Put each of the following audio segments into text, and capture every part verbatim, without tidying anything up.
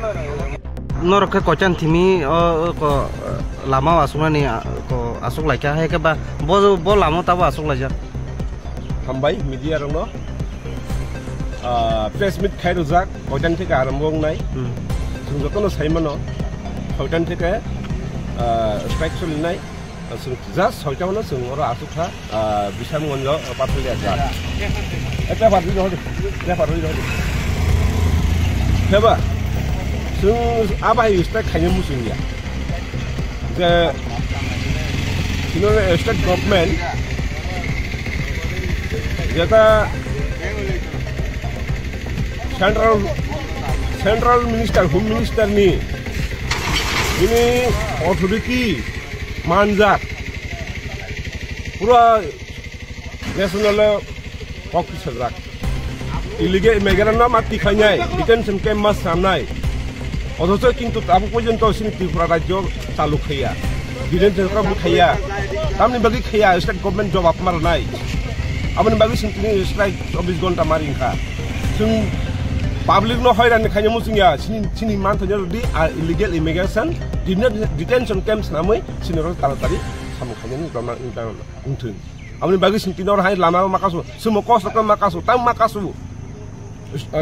Norok khe koitan thimi o, o ko, lama o asuknani, a, ko asuk laikha, hai khe ba bo, bo lama o tabo asuk laijak. Hambai media rokno, ah, press meet khai rwjak, koitan theke arambo wngnai. Hmm. Chwng jotono sai mano, koitan theke, ah, strike solinai. Chwng just soita hwnno chwng oro asuk kha, ah, Bisramganj, ah, Pathalia ghat. Eh, paper rwi rw di, paper rwi rw di. Khe ba, chwng abo hai strike khaina muchung ya. Je, chwng state government, jeta central, central minister, home minister ni, bini authority manjak. Pura national o kok tisajak. Illegal immigrant no ma tikhainai, detention camp ma sanai. Othocho kintu abo porjonto chini Tripura rajyo chalu khaiya. Detention camp khaiya. Tamni bagwi khaiya, state government jawab ma rwnai. Aboni bagwi chwng tini strike chobbish ghonta ma ringkha. Chwng public no hoirani khaina muchungya, chini, chini manthokya rwdi, a illegal immigration, detention camp sanamwi chini rok taratari samung khainani rwna wngthang, wngthwng. Aboni bagwi chwng tini oro hai lama ma kasu, sumo kos rok ma kasu, tang ma kasu.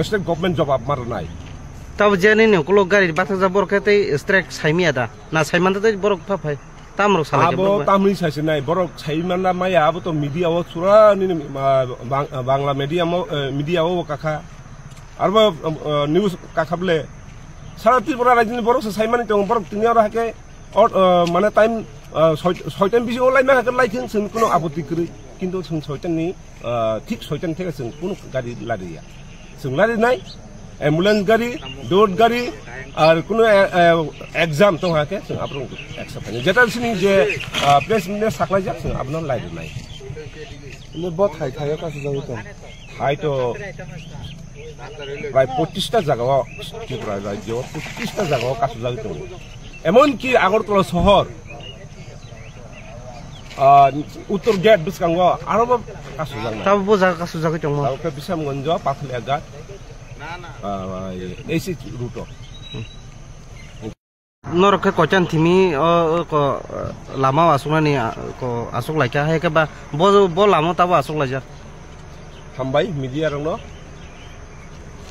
State government jawab ma rwnai. Tabo je nini ukulok gari bathajak borok khe tei strike saimaya da? Na saimanta tei borok pha phai? Tamrok salai khe abo borok bai? Tamni saisinai, borok saimanda maya, abo to media o sura nini, ah, Bang-, Bangla media mo, eh, media o kakha. Arbo, eh, news kakha ble. Sara Tripura rajyoni borok se saimani tongo, borok tini oro hake Or, uh, mane time, uh, soi-, soitan bisingo laima hake laithwng, chwng kuno apoti kwrwi. Kintu chwng soitanni, uh, thik soitan theke chwng kuno gari lariya. Chwng larinai, ambulance gari, dot gari, ar kuno, uh, uh, exam tong hake chwng aborok accept khainai. Jeta sini je, uh, press meet saklaijak chwng abono larinai. Ini bot hai thaio kasu jagwi tong. Hai to prai pochista jagao, Tripura rajyo pochista jagao kasu jagwi tongo. Emonki Agartala sohor, ah, uttor gate bwskango arobo kasu jaknai. Tabo bo jaga kasu jagwi tongo. Tabo khe Bisramganj, Pathalia ghat, ah, A C route o. Norok khe koitan thimi o, o ko, lama o asuknani, a, ko asuk laikha, hai khe ba bo, bo lama o tabo asuk laijak. Hambai media rokno,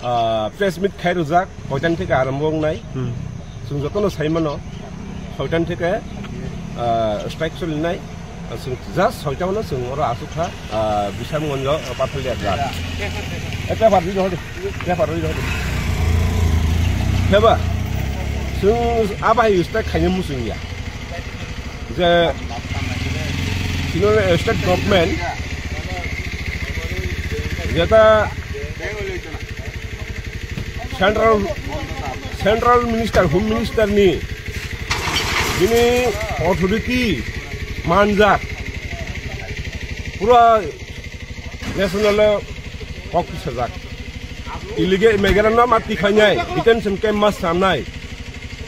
ah, press meet khai rwjak, koitan theke arambo wngnai. Hmm. Chwng jotono sai mano, koitan theke, ah, strike solinai. Chwng just soita hwnno chwng oro asuk kha, ah, Bisramganj, ah, Pathalia ghat. Eh, paper rwi rw di, paper rwi rw di. Khe ba, chwng abo hai strike khaina muchung ya. Je, chini state government, jeta central, central minister, home minister ni bini authority manjak. Pura national o kok tisajak. Illegal immigrant no ma tikhainai, detention camp ma sanai.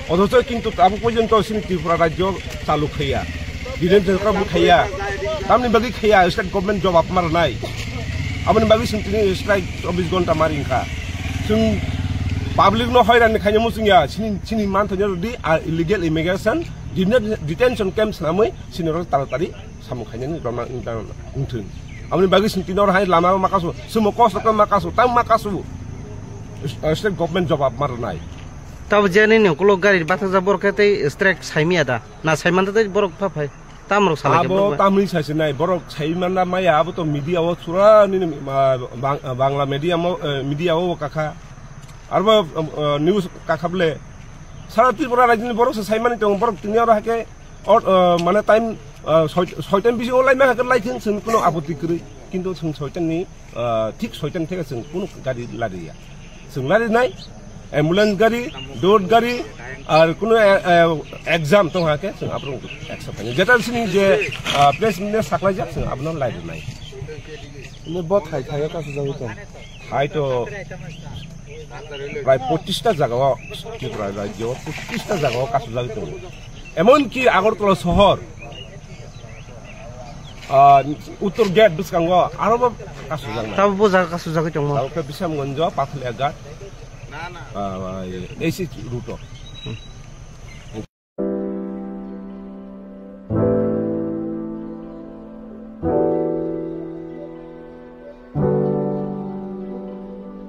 Othocho kintu abo porjonto chini Tripura rajyo chalu khaiya. Detention camp khaiya. Tamni bagwi khaiya, state government jawab ma rwnai. Aboni bagwi chwng tini strike chobbish ghonta ma ringkha. Chwng public no hoirani khaina muchungya, chini, chini manthokya rwdi, a illegal immigration, detention camp sanamwi chini rok taratari samung khainani rwna wngthang, wngthwng. Aboni bagwi chwng tini oro hai lama ma kasu, sumo kos rok ma kasu, tang ma kasu. State government jawab ma rwnai. Tabo je nini ukulok gari bathajak borok khe tei strike saimaya da? Na saimanta tei borok pha phai? Tamrok salai khe abo borok bai? Tamni saisinai, borok saimanda maya, abo to media o sura nini, ah, Bang-, Bangla media mo, eh, media o kakha. Arbo, eh, news kakha ble. Sara Tripura rajyoni borok se saimani tongo, borok tini oro hake Or, uh, mane time, uh, soi-, soitan bisingo laima hake laithwng, chwng kuno apoti kwrwi. Kintu chwng soitanni, uh, thik soitan theke chwng kuno gari lariya. Chwng larinai, ambulance gari, dot gari, ar kuno, uh, uh, exam tong hake chwng aborok accept khainai. Jeta sini je, uh, press meet saklaijak chwng abono larinai. Ini bot hai thaio kasu jagwi tong. Hai to prai pochista jagao, Tripura rajyo pochista jagao kasu jagwi tongo. Emonki Agartala sohor, ah, uttor gate bwskango arobo kasu jaknai. Tabo bo jaga kasu jagwi tongo. Tabo khe Bisramganj, Pathalia ghat, Ah, ah, iya. Isi route o.